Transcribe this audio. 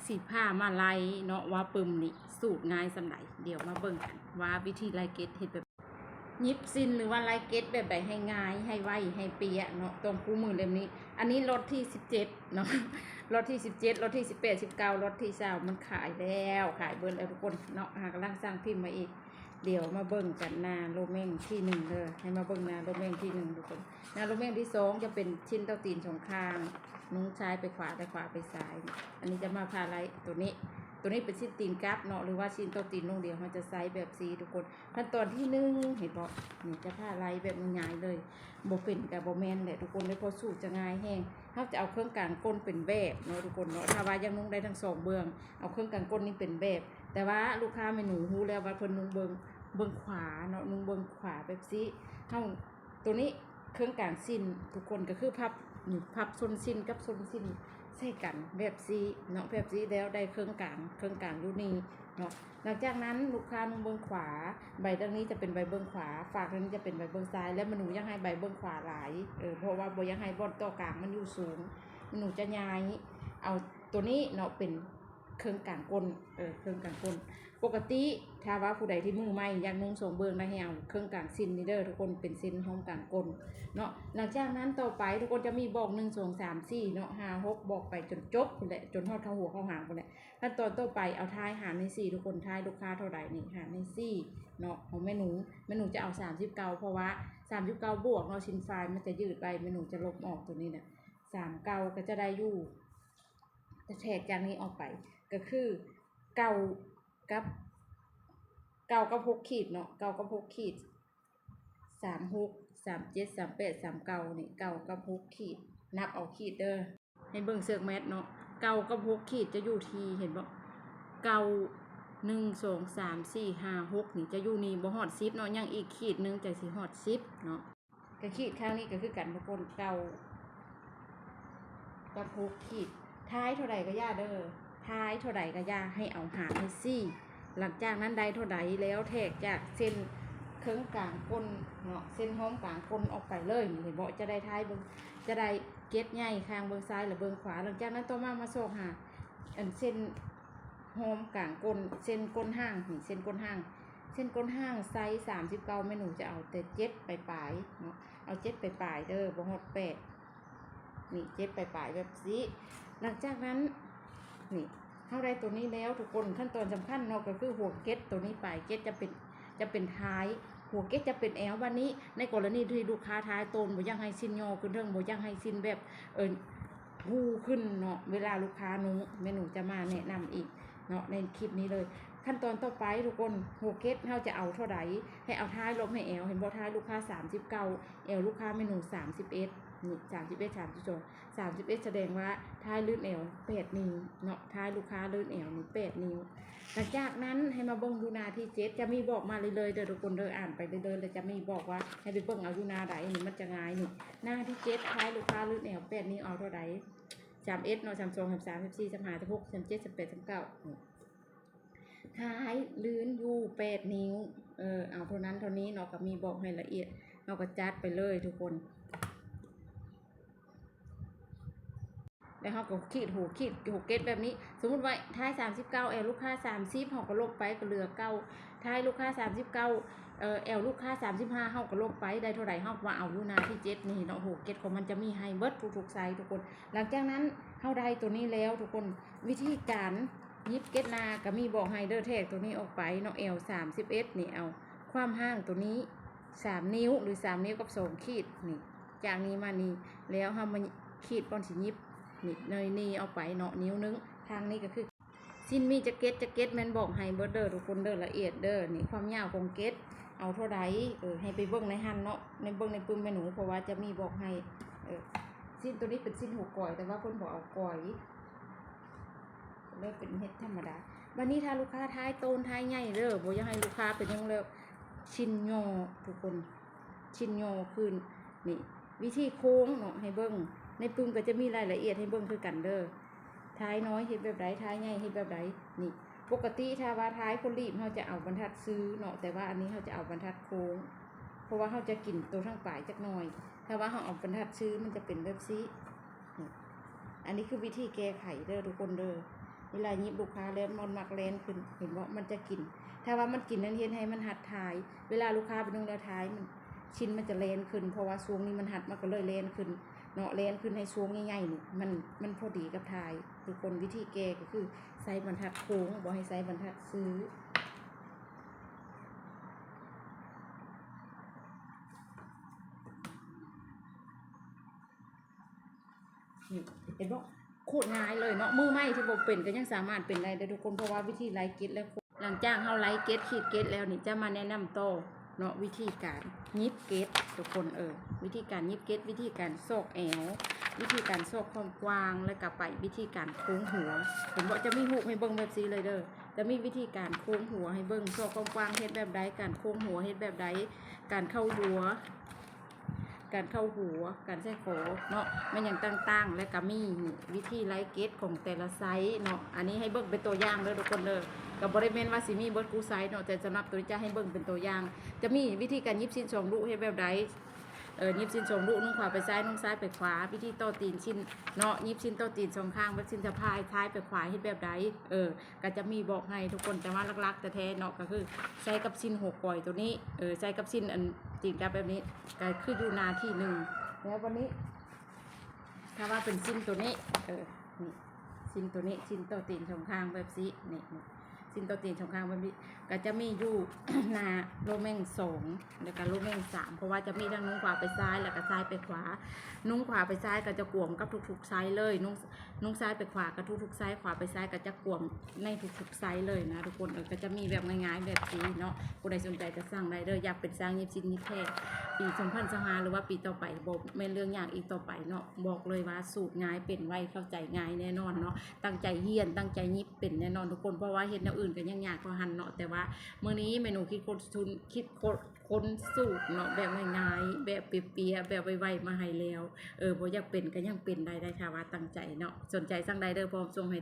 ຊິພາມາໄລ່ເນາະວ່າປຶ້ມນີ້ສູດງ່າຍສ່ຳໃດ. ດຽວມາເບິ່ງກັນວ່າວິທີໄລ່ເກັດເຮັດແບບ ຫຍິບສິ້ນ ຫຼືວ່າໄລ່ເກັດແບບໃດໃຫ້ງ່າຍ ໃຫ້ໄວ ໃຫ້ເປຍເນາະ ຕ້ອງຄູ່ມືເຫຼັ້ມນີ້. ອັນນີ້ລັອດທີສິບເຈັດເນາະ ລັອດທີສິບເຈັດ ລັອດທີສິບແປດ ສິບເກົ້າ ລັອດທີຊາວ ມັນຂາຍແລ້ວ ຂາຍເບິດແລ້ວທຸກຄົນເນາະ. ຫາກຳລັງສັ່ງພິມມາອີກ. ດຽວມາເບິ່ງກັນໜ້າໂລແມ່ງທີໜຶ່ງເດີ ໃຫ້ມາເບິ່ງໜ້າໂລແມ່ງທີໜຶ່ງທຸກຄົນ. ໜ້າໂລແມ່ງທີສອງຈະເປັນຊິ້ນເຕົ້າຕີນສອງຂ້າງ ນຸ່ງຊ້າຍໄປຂວາ ແຕ່ຂວາໄປຊ້າຍ. ອັນນີ້ຈະມາຜ່າໄລ່ໂຕນີ້ ໂຕນີ້ເປັນຊິ້ນຕີນກັບເນາະ ຫຼືວ່າຊິ້ນເຕົ້າຕີນໂລງດຽວ ເຮົາຈະໃຊ້ແບບຊີ້ທຸກຄົນ. ຂັ້ນຕອນທີໜຶ່ງ ເຫັນບໍ່ ນີ້ຈະຜ່າໄລ່ແບບງ່າຍໆເລີຍ. ບໍ່ເປັນກະບໍ່ແມ່ນແຫຼະທຸກຄົນເດີ ເພາະສູດຈະງ່າຍແຮງ. ເຮົາຈະເອົາເຄິ່ງກາງກົ້ນເປັນແບບເນາະທຸກຄົນເນາະ. ຖ້າວ່າຢາກນຸ່ງໄດ້ທັງສອງເບື້ອງ ເອົາເຄິ່ງກາງກົ້ນນີ້ເປັນແບບ. ແຕ່ວ່າລູກຄ້າແມ່ໜູຮູ້ແລ້ວວ່າເພິ່ນນຸ່ງເບື້ອງ ເບື້ອງຂວາເນາະ ນຸ່ງເບື້ອງຂວາແບບຊີ້. ເຮົາ ໂຕນີ້ເຄິ່ງກາງຊິ້ນທຸກຄົນ ກະຄືພັບ ນີ້ ພັບສົ້ນຊິ້ນກັບສົ້ນຊິ້ນໃສ່ກັນແບບຊີ້ເນາະ ແບບຊີ້ແລ້ວໄດ້ເຄິ່ງກາງ ເຄິ່ງກາງຢູ່ນີ້ເນາະ. ຫຼັງຈາກນັ້ນລູກຄ້ານຸ່ງເບື້ອງຂວາ ໃບທາງນີ້ຈະເປັນໃບເບື້ອງຂວາ ຟາກທາງນີ້ຈະເປັນໃບເບື້ອງຊ້າຍ ແລະ ແມ່ໜູຢາກໃຫ້ໃບເບື້ອງຂວາຫຼາຍ ເອີ ເພາະວ່າບໍ່ຢາກໃຫ້ບ່ອນຕໍ່ກາງມັນຢູ່ສູງ. ແມ່ໜູຈະຍ້າຍເອົາໂຕນີ້ເນາະ ເປັນ ເຄິ່ງກາງກົ້ນ ເອີ ເຄິ່ງກາງກົ້ນ. ປົກກະຕິຖ້າວ່າຜູ້ໃດທີ່ມືໃໝ່ຢາກນຸ່ງສອງເບື້ອງ ໃຫ້ເອົາເຄິ່ງກາງຊິ້ນນີ້ເດີທຸກຄົນ ເປັນຊິ້ນຫ້ອມກາງກົ້ນເນາະ. ຫຼັງຈາກນັ້ນຕໍ່ໄປທຸກຄົນຈະມີບອກ ໜຶ່ງ ສອງ ສາມ ສີ່ເນາະ ຫ້າ ຫົກ ບອກໄປຈົນຈົບພຸ້ນແຫຼະ ຈົນຮອດເຂົ້າຫົວເຂົ້າຫາງພຸ້ນແຫຼະ. ຂັ້ນຕອນຕໍ່ໄປເອົາທ້າຍຫານໃຫ້ສີ່ທຸກຄົນ ທ້າຍລູກຄ້າເທົ່າໃດນີ້ຫານໃຫ້ສີ່ເນາະ ຂອງແມ່ໜູ. ແມ່ໜູຈະເອົາສາມສິບເກົ້າ ເພາະວ່າສາມສິບເກົ້າບວກເນາະ ຊິ້ນຝ້າຍມັນຈະຍືດໄວ້ ແມ່ໜູຈະລົບອອກໂຕນີ້ນະ ສາມເກົ້າ ກະຈະໄດ້ຢູ່ ແທກຈາກນີ້ອອກໄປກະຄືເກົ້າກັບ ເກົ້າກັບຫົກຂີດເນາະ ເກົ້າກັບຫົກຂີດ ສາມຫົກ ສາມເຈັດ ສາມແປດ ສາມເກົ້າ ນີ້ ເກົ້າກັບຫົກຂີດ ນັບເອົາຂີດເດີ. ໃຫ້ເບິ່ງເຊືອກແມັດເນາະ ເກົ້າກັບຫົກຂີດຈະຢູ່ທີ່ ເຫັນບໍ່ ເກົ້າ ໜຶ່ງ ສອງ ສາມ ສີ່ ຫ້າ ຫົກ ນີ້ຈະຢູ່ນີ້ ບໍ່ຮອດສິບເນາະ ຍັງອີກຂີດໜຶ່ງຈັ່ງຊິຮອດສິບເນາະ. ກະຂີດຂ້າງນີ້ກະຄືກັນທຸກຄົນ ເກົ້າກັບຫົກຂີດ ທ້າຍເທົ່າໃດກະຢ່າເດີ ທ້າຍເທົ່າໃດກະຢ່າ ໃຫ້ເອົາຫານໃຫ້ສີ່. ຫຼັງຈາກນັ້ນໄດ້ເທົ່າໃດແລ້ວ ແທກຈາກເສັ້ນເຄິ່ງກາງກົ້ນເນາະ ເສັ້ນຫ້ອມກາງກົ້ນອອກໄປເລີຍ ນີ້ເຫັນບໍ່ ຈະໄດ້ທ້າຍເບິ່ງ ຈະໄດ້ເກັດໃຫຍ່ຂ້າງເບິ່ງຊ້າຍ ແລະ ເບິ່ງຂວາ. ຫຼັງຈາກນັ້ນຕໍ່ມາ ມາຊອກຫາ ອັນເສັ້ນຫ້ອມກາງກົ້ນ ເສັ້ນກົ້ນຫ້າງ ນີ້ເສັ້ນກົ້ນຫ້າງ ເສັ້ນກົ້ນຫ້າງໄຊສາມສິບເກົ້າ ແມ່ໜູຈະເອົາແຕ່ເຈັດປາຍໆເນາະ ເອົາເຈັດປາຍໆເດີ ບໍ່ຮອດແປດ ນີ້ເຈັດປາຍໆແບບຊີ້. ຫຼັງຈາກນັ້ນ ນີ້ ເຮົາໄດ້ໂຕນີ້ແລ້ວທຸກຄົນ ຂັ້ນຕອນສຳຄັນເນາະ ກະຄືຫົວເກັດໂຕນີ້ ປາຍເກັດຈະເປັນ ຈະເປັນທ້າຍ ຫົວເກັດຈະເປັນແອວ. ບາດນີ້ໃນກໍລະນີທີ່ລູກຄ້າທ້າຍໂຕນ ບໍ່ຢາກໃຫ້ຊິ້ນຫຍໍ້ຂຶ້ນເທິງ ບໍ່ຢາກໃຫ້ຊິ້ນແບບ ເອີ ຮູຂຶ້ນເນາະ ເວລາລູກຄ້ານຸ່ງ ແມ່ໜູຈະມາແນະນຳອີກເນາະ ໃນຄລິບນີ້ເລີຍ. ຂັ້ນຕອນຕໍ່ໄປທຸກຄົນ ຫົວເກັດເຮົາຈະເອົາເທົ່າໃດ ໃຫ້ເອົາທ້າຍລົບໃຫ້ແອວ ເຫັນບໍ່ ທ້າຍລູກຄ້າສາມສິບເກົ້າ ແອວລູກຄ້າແມ່ໜູສາມສິບເອັດ ນີ້ ສາມສິບເອັດ ສາມສິບສອງ ສາມສິບເອັດ ສະແດງວ່າທ້າຍລື່ນແອວແປດນິ້ວເນາະ ທ້າຍລູກຄ້າລື່ນແອວນີ້ແປດນິ້ວ. ຫຼັງຈາກນັ້ນໃຫ້ມາເບິ່ງຢູ່ໜ້າທີເຈັດ ຈະມີບອກມາເລື້ອຍໆເດີທຸກຄົນເດີ ອ່ານໄປເລື້ອຍໆ ແລ້ວຈະມີບອກວ່າໃຫ້ໄປເບິ່ງເອົາຢູ່ໜ້າໃດ ນີ້ມັນຈະງ່າຍ. ນີ້ໜ້າທີເຈັດ ທ້າຍລູກຄ້າລື່ນແອວແປດນິ້ວ ເອົາເທົ່າໃດ ສາມເອັດເນາະ ສາມສອງ ສາມສາມ ສາມສີ່ ສາມຫ້າ ສາມຫົກ ສາມເຈັດ ສາມແປດ ສາມເກົ້າ ນີ້ ທ້າຍລື່ນຢູ່ແປດນິ້ວ ເອີ ເອົາເທົ່ານັ້ນເທົ່ານີ້ເນາະ ກະມີບອກໃຫ້ລະອຽດ ເຮົາກະຈັດໄປເລີຍທຸກຄົນ. ແລ້ວເຮົາກະຂີດຫົວ ຂີດຫົວເກັດແບບນີ້ ສົມມຸດວ່າທ້າຍສາມສິບເກົ້າ ແອວລູກຄ້າສາມສິບ ເຮົາກະລົບໄປກະເຫຼືອເກົ້າ ທ້າຍລູກຄ້າສາມສິບເກົ້າ ເອີ ແອວລູກຄ້າສາມສິບຫ້າ ເຮົາກະລົບໄປ ໄດ້ເທົ່າໃດເຮົາກະມາເອົາຢູ່ໜ້າທີເຈັດນີ້ເນາະ ຫົວເກັດຂອງມັນຈະມີໃຫ້ເບິດທຸກໆໄຊທຸກຄົນ. ຫຼັງຈາກນັ້ນເຮົາໄດ້ໂຕນີ້ແລ້ວທຸກຄົນ ວິທີການຫຍິບເກັດໜ້າກະມີບອກໃຫ້ເດີ ແທກໂຕນີ້ອອກໄປເນາະ ແອວສາມສິບເອັດນີ້ ເອົາຄວາມຫ່າງໂຕນີ້ສາມນິ້ວ ຫຼື ສາມນິ້ວກັບສອງຂີດ ນີ້ ຈາກນີ້ມານີ້ ແລ້ວເຮົາມາຂີດບ່ອນຊິຫຍິບ ນີ້ ນີ້ອອກໄປເນາະ ນິ້ວໜຶ່ງ. ທາງນີ້ກະຄື ຊິ້ນມີຈັກເກັດ ຈັກເກັດແມ່ນບອກໃຫ້ເບິດເດີທຸກຄົນເດີ ລະອຽດເດີ. ນີ້ຄວາມຍາວຂອງເກັດ ເອົາເທົ່າໃດ ເອີ ໃຫ້ໄປເບິ່ງໃນຫັ້ນເນາະ ໃນເບິ່ງໃນປຶ້ມແມ່ໜູ ເພາະວ່າຈະມີບອກໃຫ້. ເອີ ຊິ້ນໂຕນີ້ເປັນຊິ້ນຫົວກອຍ ແຕ່ວ່າເພິ່ນບໍ່ເອົາກອຍ ເລີຍເປັນເຮັດທຳມະດາ. ບາດນີ້ຖ້າລູກຄ້າທ້າຍໂຕນ ທ້າຍໃຫຍ່ເດີ ບໍ່ຢາກໃຫ້ລູກຄ້າໄປນຸ່ງແລ້ວຊິ້ນຫຍໍ້ທຸກຄົນ ຊິ້ນຫຍໍ້ຂຶ້ນ. ນີ້ ວິທີໂຄ້ງເນາະ ໃຫ້ເບິ່ງ ໃນປຶ້ມກະຈະມີລາຍລະອຽດໃຫ້ເບິ່ງຄືກັນເດີ ທ້າຍນ້ອຍເຮັດແບບໃດ ທ້າຍໃຫຍ່ເຮັດແບບໃດ. ນີ້ ປົກກະຕິຖ້າວ່າທ້າຍໂພລີບ ເຮົາຈະເອົາບັນທັດຊື່ເນາະ ແຕ່ວ່າອັນນີ້ເຮົາຈະເອົາບັນທັດໂຄ້ງ ເພາະວ່າເຮົາຈະກິນໂຕທາງປາຍຈັກໜ່ອຍ. ຖ້າວ່າເຮົາເອົາບັນທັດຊື່ ມັນຈະເປັນແບບຊີ້. ນີ້ ອັນນີ້ຄືວິທີແກ້ໄຂເດີທຸກຄົນເດີ. ເວລາຫຍິບລູກຄ້າແລ້ວມັນມັກແລ່ນຂຶ້ນ ເຫັນບໍ່? ມັນຈະກິນ ຖ້າວ່າມັນກິນນັ້ນເຮັດໃຫ້ມັນຮັດຖ່າຍ ເວລາລູກຄ້າໄປນຸ່ງແລ້ວຖ່າຍ ມັນ ຊີ້ນມັນຈະແລ່ນຂຶ້ນ ເພາະວ່າຊ່ວງນີ້ມັນຮັດ ມັນກໍເລີຍແລ່ນຂຶ້ນເນາະ ແລ່ນຂຶ້ນໃຫ້ຊ່ວງໃຫຍ່ໆນີ້ ມັນ ມັນພໍດີກັບຖ່າຍ. ທຸກຄົນ ວິທີແກ້ກໍຄືໃຊ້ບັນທັດໂຄ້ງ ບໍ່ໃຫ້ໃຊ້ບັນທັດຊື່. ນີ້ ເຫັນບໍ່? ໂຄດງ່າຍເລີຍເນາະ ມືໃໝ່ທີ່ບໍ່ເປັນກໍຍັງສາມາດເປັນໄດ້ເດີ້ທຸກຄົນ ເພາະວ່າວິທີໄລ່ເກັດແລ້ວ ຫຼັງຈາກເຮົາໄລ່ເກັດ ຂີດເກັດແລ້ວນີ້ ຈະມາແນະນຳຕໍ່ເນາະ ວິທີການຫຍິບເກັດທຸກຄົນ ເອີ ວິທີການຫຍິບເກັດ ວິທີການຊອກແອວ ວິທີການຊອກຄວາມກວ້າງ ແລ້ວກໍໄປວິທີການໂຄ້ງຫົວ ເຫັນບໍ່? ຈະມີຮູບໃຫ້ເບິ່ງແບບຊີ້ເລີຍເດີ້ ຈະມີວິທີການໂຄ້ງຫົວໃຫ້ເບິ່ງ ຊອກຄວາມກວ້າງເຮັດແບບໃດ ການໂຄ້ງຫົວເຮັດແບບໃດ ການເຂົ້າຫົວ ການເຂົ້າຫົວ ການໃສ່ຄໍເນາະ ແມ່ນຫຍັງຕ່າງໆ ແລ້ວກໍມີວິທີໄລ່ເກັດຂອງແຕ່ລະໄຊເນາະ ອັນນີ້ໃຫ້ເບິ່ງເປັນຕົວຢ່າງເດີ້ທຸກຄົນເດີ້ ກໍບໍ່ໄດ້ແມ່ນວ່າຊິມີເບິດຄູ່ໄຊເນາະ ແຕ່ສຳລັບໂຕນີ້ຈະໃຫ້ເບິ່ງເປັນຕົວຢ່າງ ຈະມີວິທີການຫຍິບຊີ້ນສອງລຸເຮັດແບບໃດ ເອີ ຫຍິບຊີ້ນສອງລຸ ນຸ່ງຂວາໄປຊ້າຍ ນຸ່ງຊ້າຍໄປຂວາ ວິທີຕໍ່ຕີນຊີ້ນເນາະ ຫຍິບຊີ້ນຕໍ່ຕີນສອງຂ້າງ ແບບຊີ້ນສະພາຍ ຊ້າຍໄປຂວາ ເຮັດແບບໃດ ເອີ ກໍຈະມີບອກໃຫ້ທຸກຄົນ ແຕ່ວ່າຫຼັກໆແທ້ໆເນາະ ກໍຄືໃຊ້ກັບຊີ້ນຫົວກອຍໂຕນີ້ ເອີ ໃຊ້ກັບຊີ້ນອັນຕີນກັບແບບນີ້ ກໍຄືຢູ່ໜ້າທີ່ໜຶ່ງ ແລ້ວບັດນີ້ ຖ້າວ່າເປັນຊີ້ນໂຕນີ້ ເອີ ນີ້ ຊີ້ນໂຕນີ້ ຊີ້ນຕໍ່ຕີນສອງຂ້າງແບບຊີ້ ນີ້ ຊີ້ນຕໍ່ຕີນສອງຂ້າງແບບນີ້ ກໍຈະມີຢູ່ ໜ້າໂລແມ່ງສອງ ແລ້ວກໍໂລແມ່ງສາມ ເພາະວ່າຈະມີທັງນຸ່ງຂວາໄປຊ້າຍ ແລ້ວກໍຊ້າຍໄປຂວາ ນຸ່ງຂວາໄປຊ້າຍກໍຈະກວມກັບທຸກໆໄຊເລີຍ ນຸ່ງ ນຸ່ງຊ້າຍໄປຂວາກໍທຸກໆໄຊ ຂວາໄປຊ້າຍກໍຈະກວມໃນທຸກໆໄຊເລີຍນະທຸກຄົນ ເອີ ກໍຈະມີແບບງ່າຍໆແບບຊີ້ເນາະ ຜູ້ໃດສົນໃຈກໍສັ່ງໄດ້ເດີ້ ຢາກເປັນຊ່າງຫຍິບຊີ້ນຫຍິບແພ້ ປີສອງພັນຊາວຫ້າ ຫຼືວ່າປີຕໍ່ໄປ ບໍ່ແມ່ນເລື່ອງຍາກອີກຕໍ່ໄປເນາະ ບອກເລີຍວ່າສູດງ່າຍ ເປັນໄວ ເຂົ້າໃຈງ່າຍແນ່ນອນເນາະ ຕັ້ງໃຈຮຽນ ຕັ້ງໃຈຫຍິບເປັນແນ່ນອນທຸກຄົນ ເພາະວ່າເຮັດແນວອື່ນກໍຍັງຍາກກວ່າຫັ້ນເນາະ ແຕ່ວ່າມື້ນີ້ແມ່ໜູຄິດຄົ້ນ ຄິດຄົ້ນ ຄົ້ນສູດເນາະ ແບບງ່າຍໆ ແບບເປຍໆ ແບບໄວໆ ມາໃຫ້ແລ້ວ ເອີ ບໍ່ຢາກເປັນກໍຍັງເປັນໄດ້ ໄດ້ຖ້າວ່າຕັ້ງໃຈເນາະ ສົນໃຈສັ່ງໄດ້ເດີ້ ພ້ອມສົ່ງໃຫ້